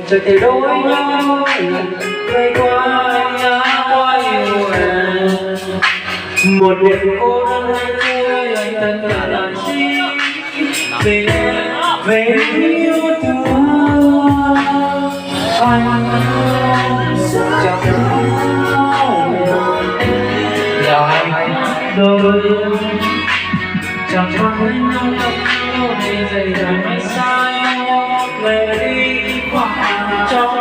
Cho thay đổi nhau, ngày qua nhà qua yêu em. Một đêm cô đơn hãy trôi, anh tận cả làn sim. Về, về yêu thương. Anh chẳng nói là anh đôi. Chẳng còn anh đâu, để dành cho anh sai. Ngày đi qua hàng trong.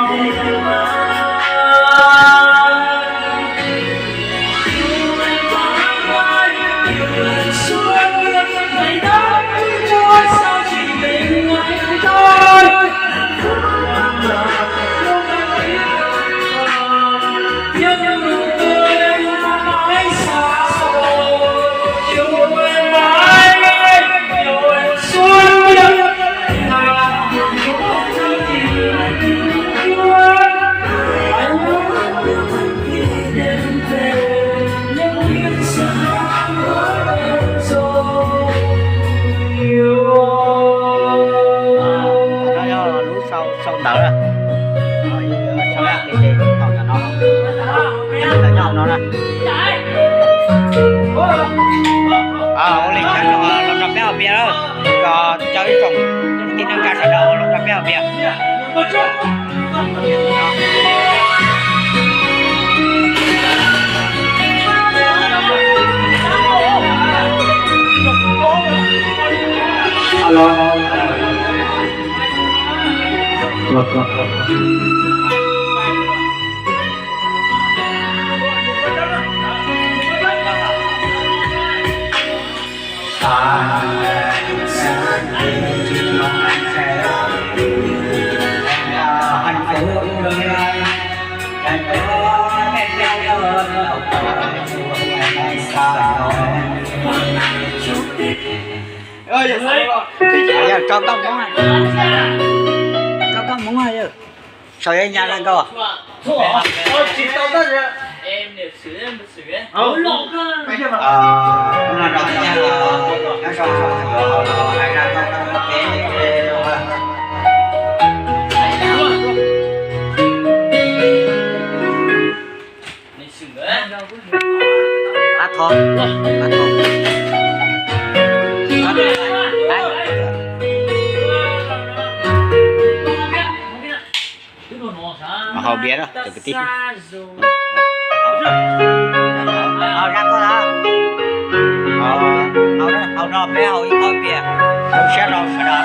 Qhov no yog lub sau, sau ntawv na. Sau ntawv no. Ua li cas los nrog peb haus pias lawm, kom cov ib tsoom tij neej tsa sawv daws los nrog peb haus pias. Yog rau nkauj Hmoob, rau nkauj Hmoob yog, sau yog nyab laj nkauj. Pab thov, pab thov. Haus pias na cov kwv tij. Haus rau koj na. Haus no peb haus ib qho pias, zoo siab rau sawv daws na.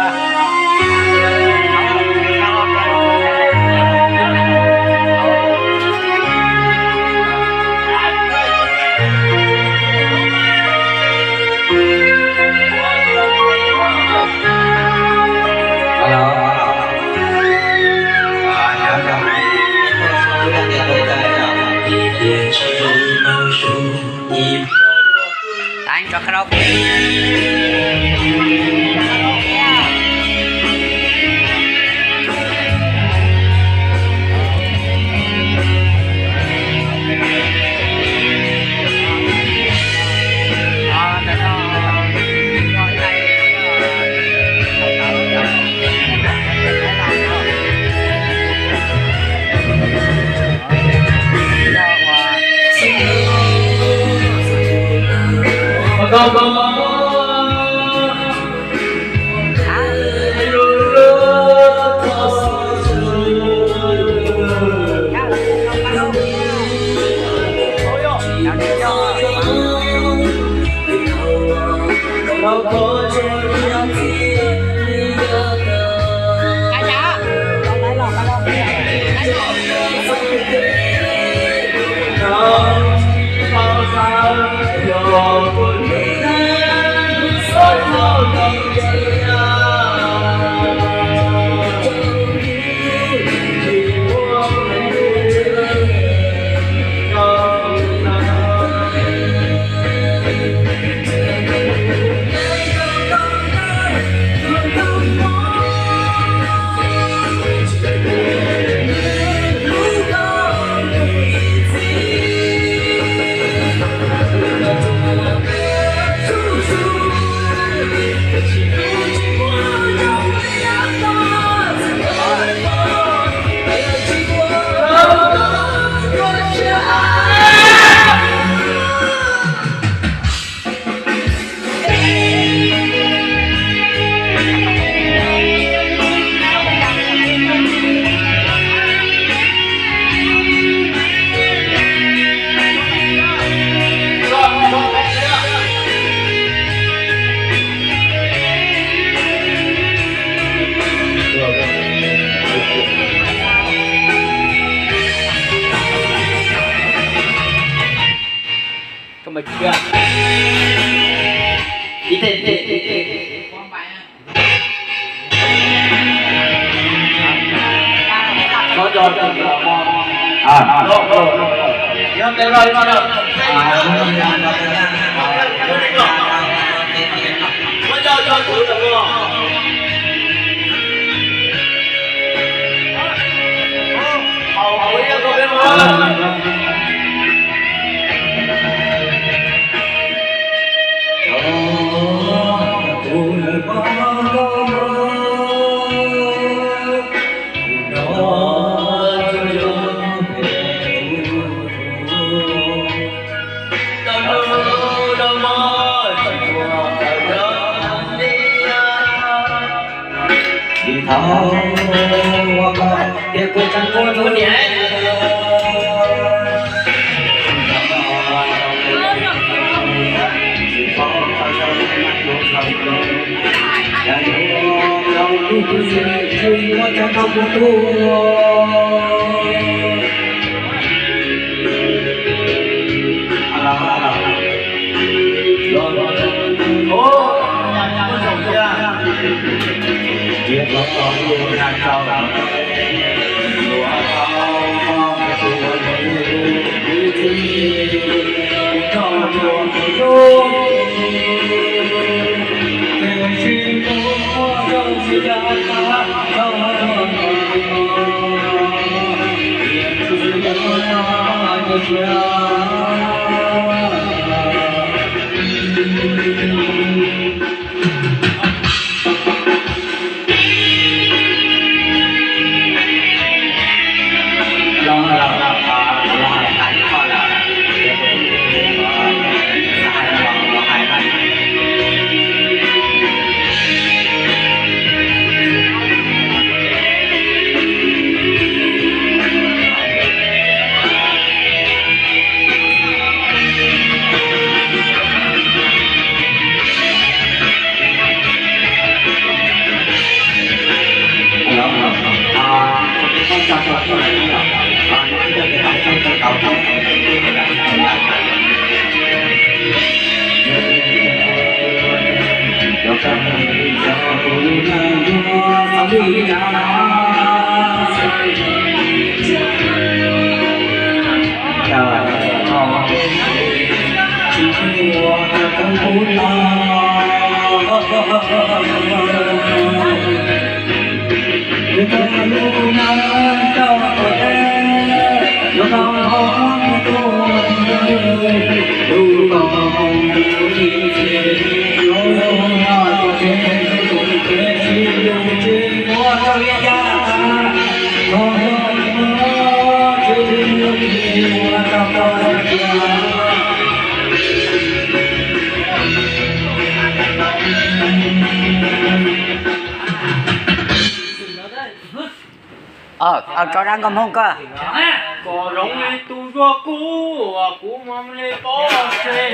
Tso dab nkauj Hmoob koj. Kom zoo li tus zuag kub, kuv mam li pov tseg.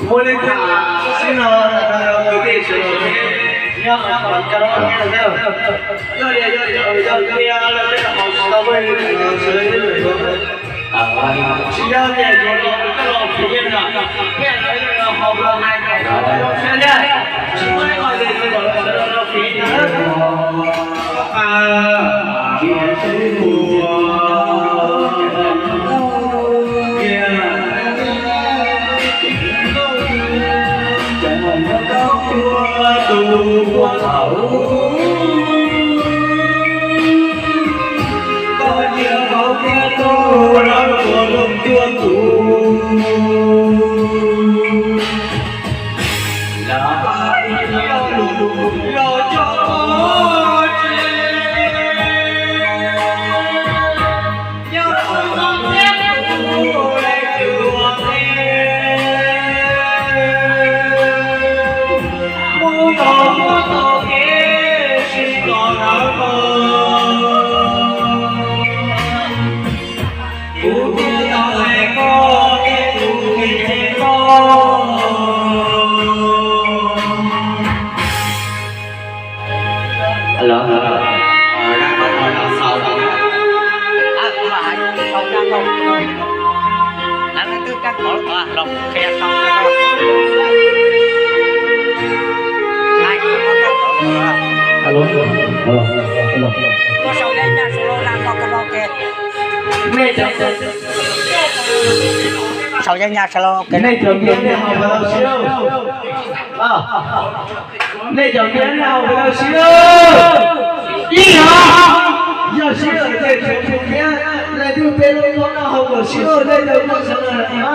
Muaj li cas sib no, kwv tij sawv daws nyob qhov cov no nyob, yog li yog tias lawv tej qhov tsis tau peb sawv daws sib no, tsis yog tias yuav los koj los phiv no, peb sawv daws los hauv los hais kom zoo thiab, tsis muaj ib qho twg yuav kom lawv sawv daws los phiv no. Sau yeeb nyaj sawv los. Nej cov npias nej ho pas tau sib lauj. Nej cov npias nej ho pas tau sib lauj. Ib yam, yog sib lawm ces tshuav tus npias, leej twg peb lub koob no ho kom sib lauj, nej cov npias sawv daws na.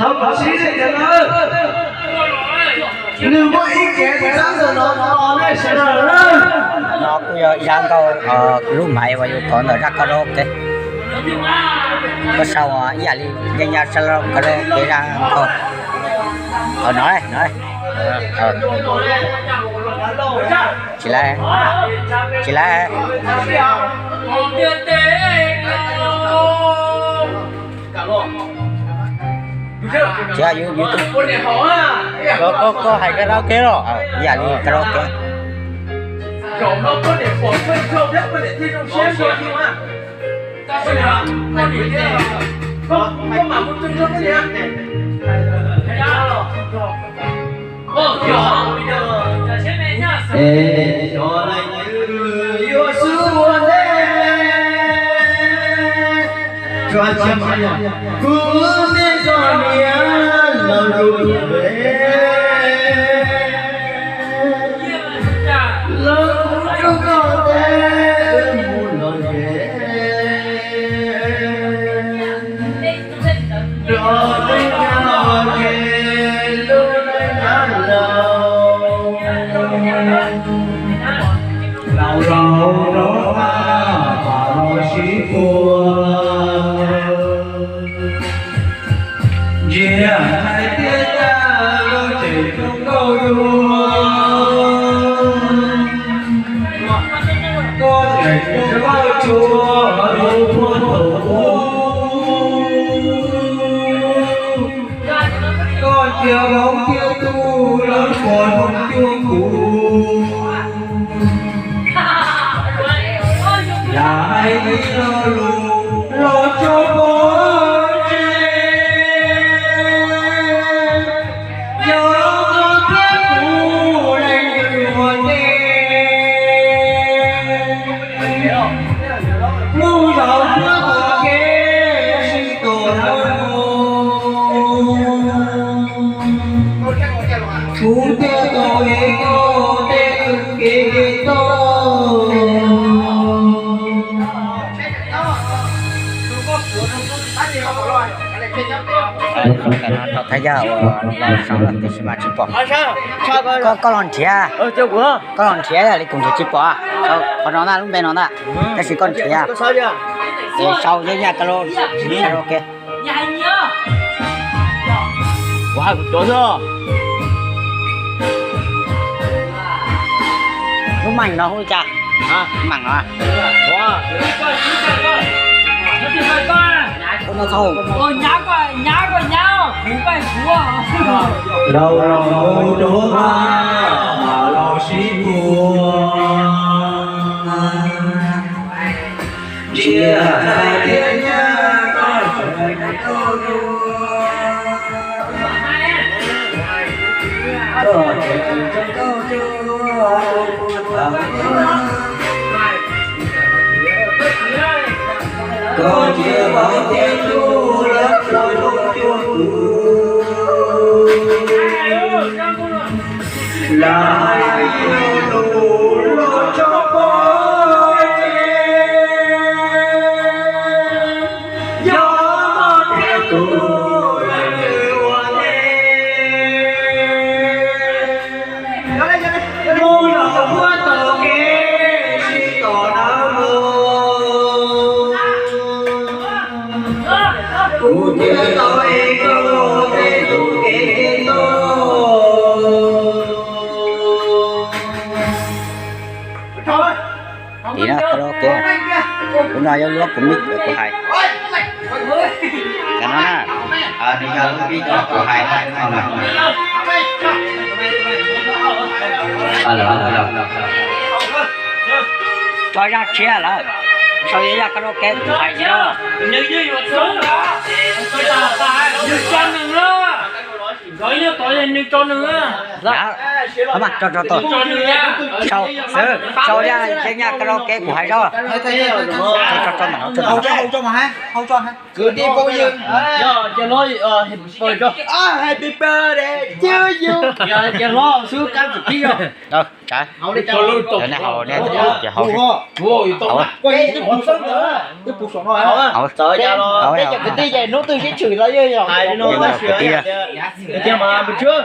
Ho kom sib nej cov na. Nws muaj ib kev txab ntawm no tos nej sawv daws na. No kuj yog ib zaj nkauj lub maiv uas yus thov ntawm zaj karaoke. Koj sau ib yam li yeeb nyaj sawv los karaoke zaj nkauj. No, tsis laib, tsis laib. Tsis, yus, yus, koj, koj hais karaoke los? Ib yam li karaoke. Kuv niam txom nyem los lus lawm, los kuv rub koj tes mus lom zem. Rov qab los ces lub neej dab laug, laus laus rov qab pam los sib puag. Tiag hais tias cas los tseem tus nkauj yuav, koj tseem tus nkauj tsuas los puag thaum ub, koj cia vauv thiab tub lawv puas hnub cuab kuv. Yam hais ib lo lus los tso pov tseg, yog koj thiab kuv leej twg ua ntej, mus zaum puag tom kev sib tom lawm. Kuv thiaj tau ev koj tej tus kev kev toj. Thaj yaj uas los sau lawm tiam sis mas tsis pom. Koj los nrhiav, koj los nrhiav li kuv nrhiav tsis pom. Qhov no ntag, lub npe no ntag, tab sis koj nrhiav, sau yaj yaj karaoke. Lub meem no hu li cas? Meem no. Laus laus rov qab los sib puag. Ntsia hais tias nyab koj tseem tus nkauj yuav, koj tseem tus nkauj tsuas los puag thaum ub, koj cia vauv thiab tub lawv puas hnub cuab kuv. Lam hais ib lo lus los tso pov tseg, yog koj thiab kuv leej twg ua ntej, mus zaum puag tom kev sib tom lawm. Kuv thiaj tau ev koj tej tus kev kev toj. Tim no karaoke, kuv no yog lub kuv mib kuv hais. Cov no na, nws yog lub mib kuv hais no. Tso zaj tshiab lawm, sau yaj yaj karaoke kuv hais tsis tau. Nws tso nws na, nkawd nyob tod nws tso nws na. Tso tso tso, sau xwb, sau yaj yaj karaoke kuv hais tso. Tso tso tso, hau tso, hau tso mas hais, hau tso hais. Kwv tij phooj ywg, yog ces hlob, happy birthday to you, ces hlob xub kab txim pib yog. Tsav, nej haus, nej ces haus, haus, txawv cas los tej cov kwv tij ces hnub twg sib tshwm los yeej yog hais li no. Kwv tij, kwv tij mas Npawg Tswb,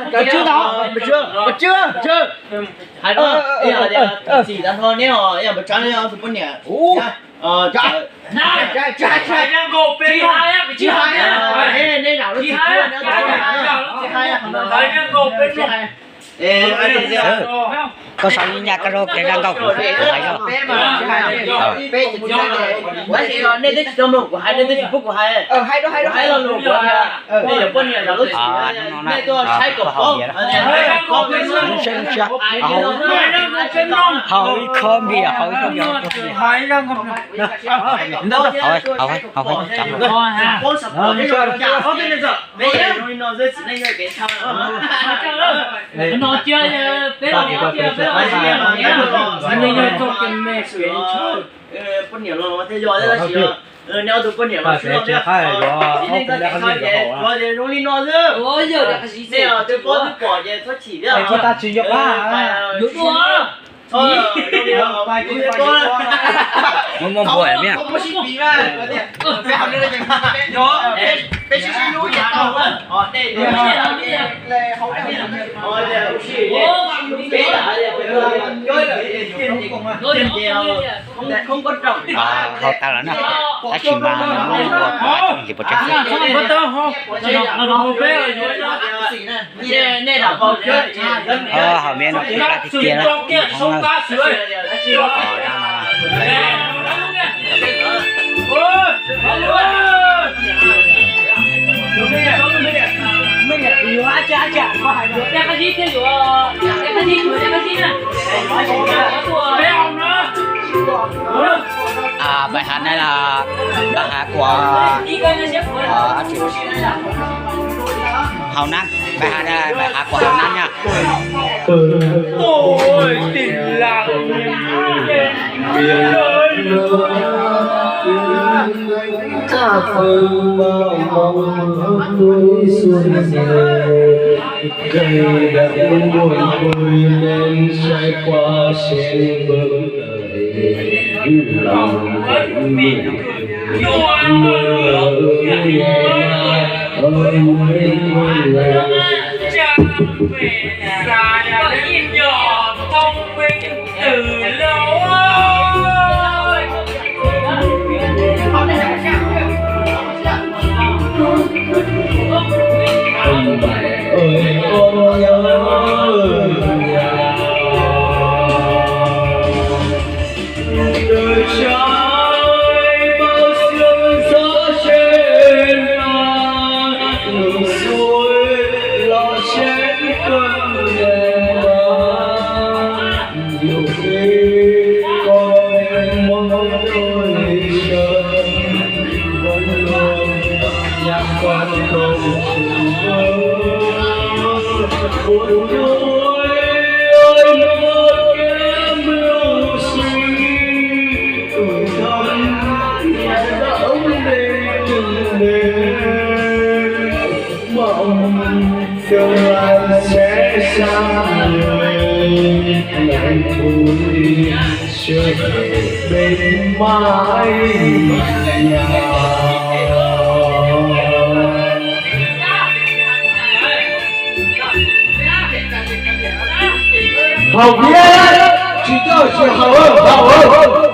Npawg Tswb ntag, Npawg Tswb, Npawg Tswb, hais no, tus txiv tav no neb ho yog Npawg Tswb tus poj niam. Tsis hais, tsis hais, nej zam lub txim pub, nej tus poj niam tsis hais. Koj sau yaj yaj karaoke zaj nkauj kuv hais tso. Nej twb tsis tau mloog kuv hais, nej twb tsis pub kuv hais. Hais lo lus kuv hais, nej yog poj niam zam lub txim, nej tuaj saib kom paub. Haus ib khob npias, haus ib khob npias. Haus, haus, haus, haus. Poj niam los thiaj yog tab sis nej ob tug poj niam los sub no thiab, nej txoj kev txhawb ces tsuav ces zoo li no xwb. Nej twb paub twb pom ces txhob chim thiab. Muaj muaj npua miaj. Hau tag lawm na, tab sis mas npua tsis pom tseeb xwb. Hau miaj no kuj daj tiag tiag na. Npais hav no, npais hav kuas hau nab, npais hav, npais hav kuas hau nab na. Haus tiag, tsis coj tsis haus, haus.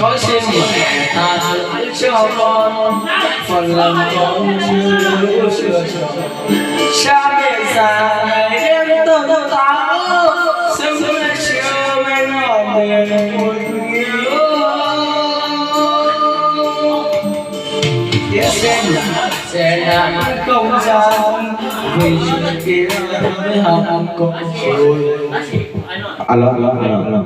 Có xin mẹ ta trước con, phần lòng con chưa sửa sửa. Cha mẹ già này đêm tâm táo, sớm mẹ chiều mẹ ngọ mẹ buồn. Tiếp xin sẽ là không gian vì sự kia với hồng công chúa. Alo, alo, alo, alo.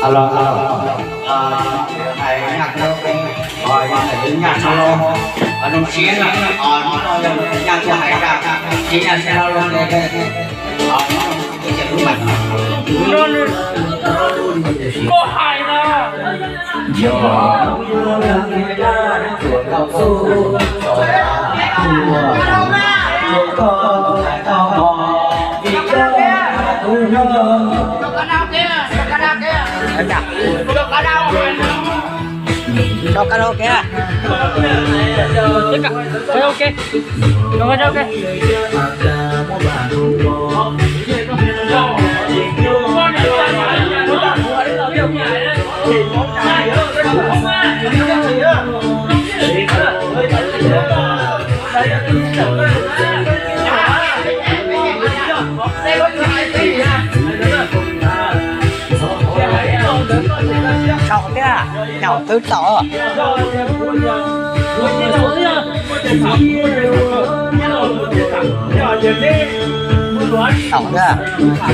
Alo, alo. Hais nyaj koj, hais nyaj koj, zoo siab na, nyaj koj hais ra, siab nyaj siab hlob zoo li. Koj hais na. Cho karaoke. Karaoke. Cho karaoke. Saum thiab, nyaum twb tau.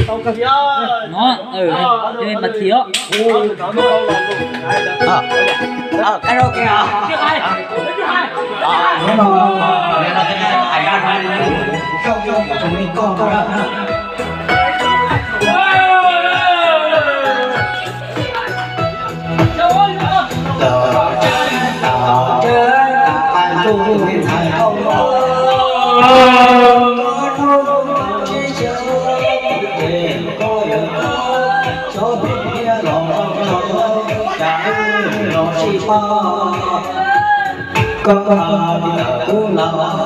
Tau thiab. No, mas thiab. Karaoke hos. Koj tsis tau kuv los los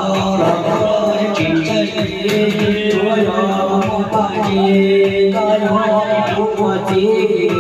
tsis txawj tsis tuav los muaj paj tsis koj yuav kuv ua txiv.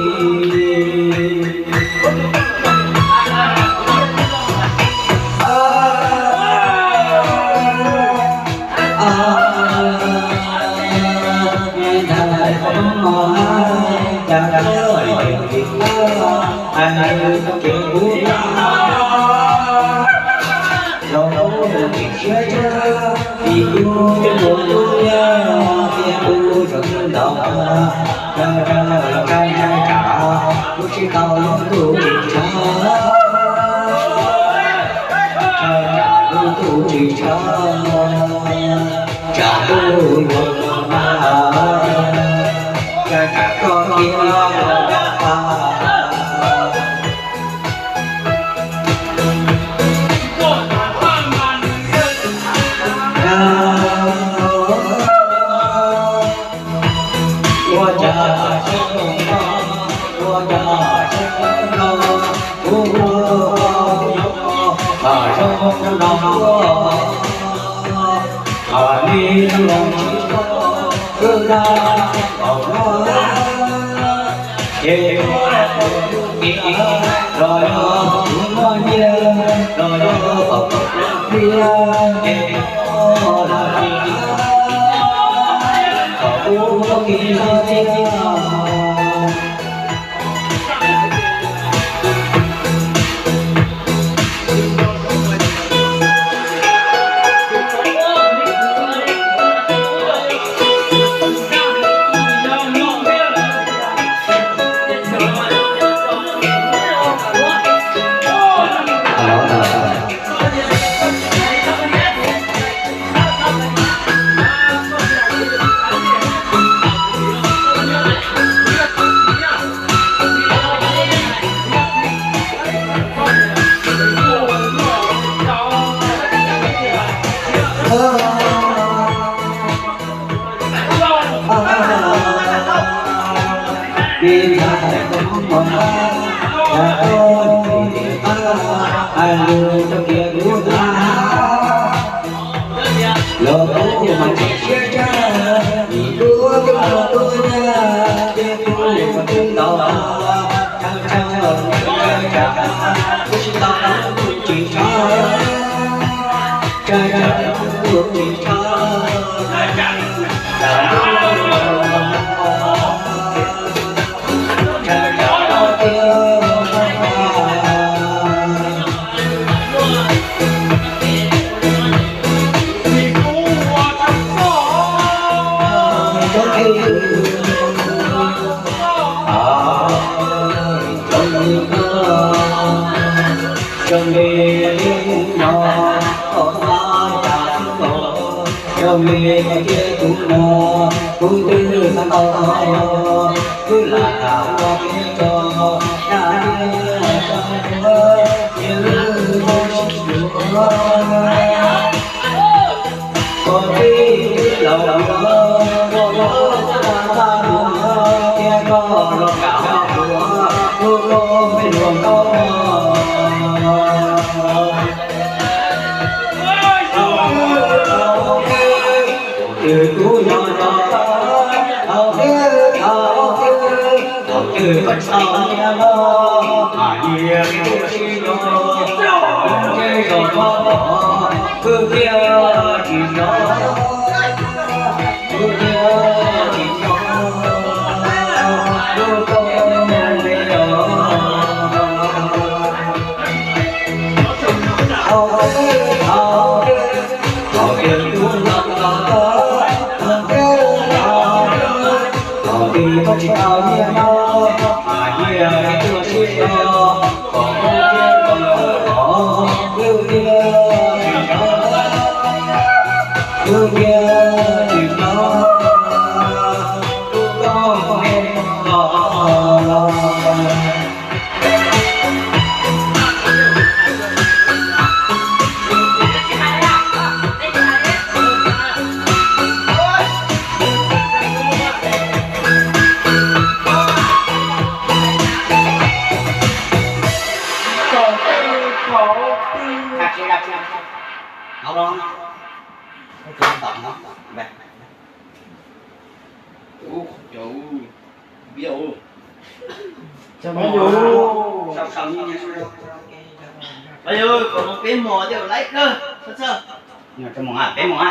Peb mos, peb mos.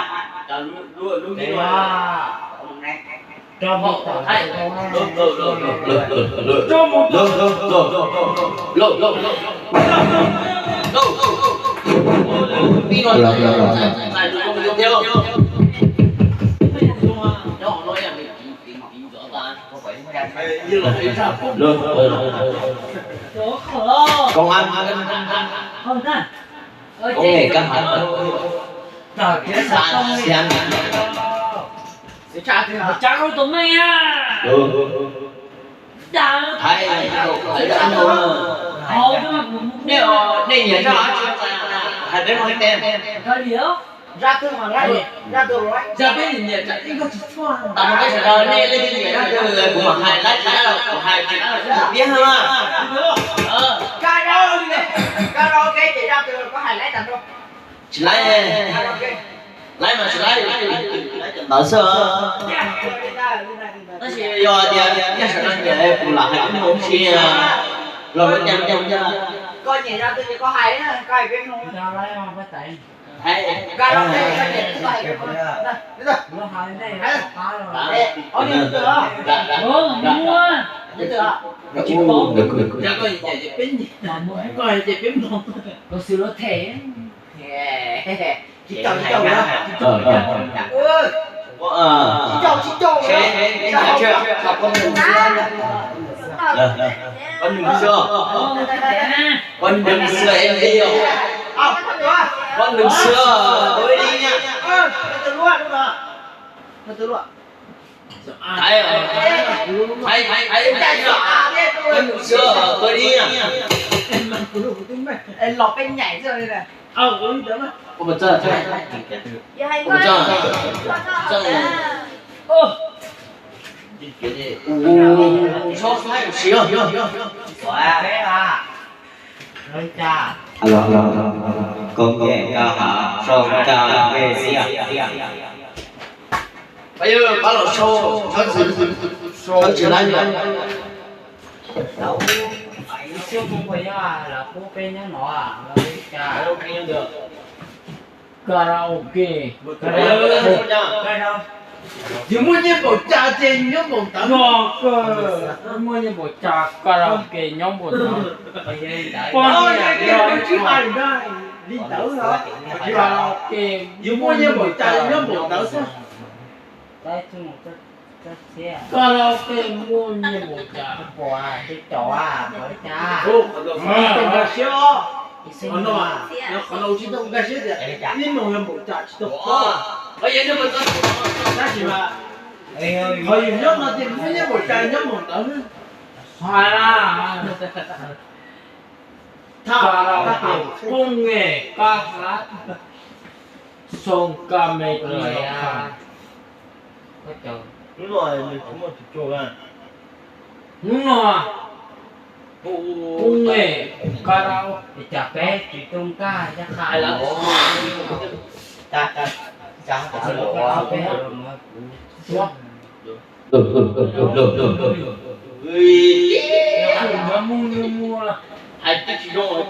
Công an, công nghệ các hãng. Thầy, thầy đã ăn rồi. Nè, nè, nhảy ra, hai bé mong tên. Ra tôi mà lái, ra tôi mà lái. Ra biết gì nhảy, chả biết có gì chua. Tao mà biết sao đâu, nè, lên đi nhảy ra, tôi, tôi mà hài lái, lái rồi, tôi hài chỉ nói là biết hơn mà. Ờ. Tsis laib, laib mas tsis laib, laib cov ntawd xwb. Tab sis yog tias nej sawv daws nyiam kuv lam hais ib moo sia, los lub caij lub caij. Koj nyiam zaj twg ces koj hais, koj hais peb mloog. Koj nyiam zaj twg ces peb nyiam, koj hais ces peb mloog. Tsis caum, tsis caum, tsis caum, tsis caum, tsis caum. Có nương xưa em đi rồi. Có nương xưa tôi đi nha. Thấy, thấy, thấy, thấy, có nương xưa tôi đi nha. Los peb nyaim xwb li nè. Ua mas txawj, ua mas txawj. Ua, txhob saib ua si. Alo, alo, alo. Công nghệ cao hả? Sau cao về xí à? Pab yog pab los sau, sau tsis, sau tsis laib. Karaoke. Yus muaj nyiaj npaum cas ces nyob npaum ntawd. Muaj nyiaj npaum cas karaoke nyob npaum ntawd. Poj niam yog tsis hais li ntawd los karaoke, yus muaj nyiaj npaum cas nyob npaum ntawd xwb. Karaoke muaj nyiaj npaum cas? Qhov no tsis tau nkag siab tias ib moos yog npaum cas tsis tau paub. Tab sis mas qhov yus nyob no ces muaj nyiaj npaum cas nyob npaum ntawd xwb. Hais na, thaj karaoke, công nghệ cao hả? Song ka me ti. Hnub no, hnub no, công nghệ cao, cas peb tsis tau nkag, hais tsis zoo.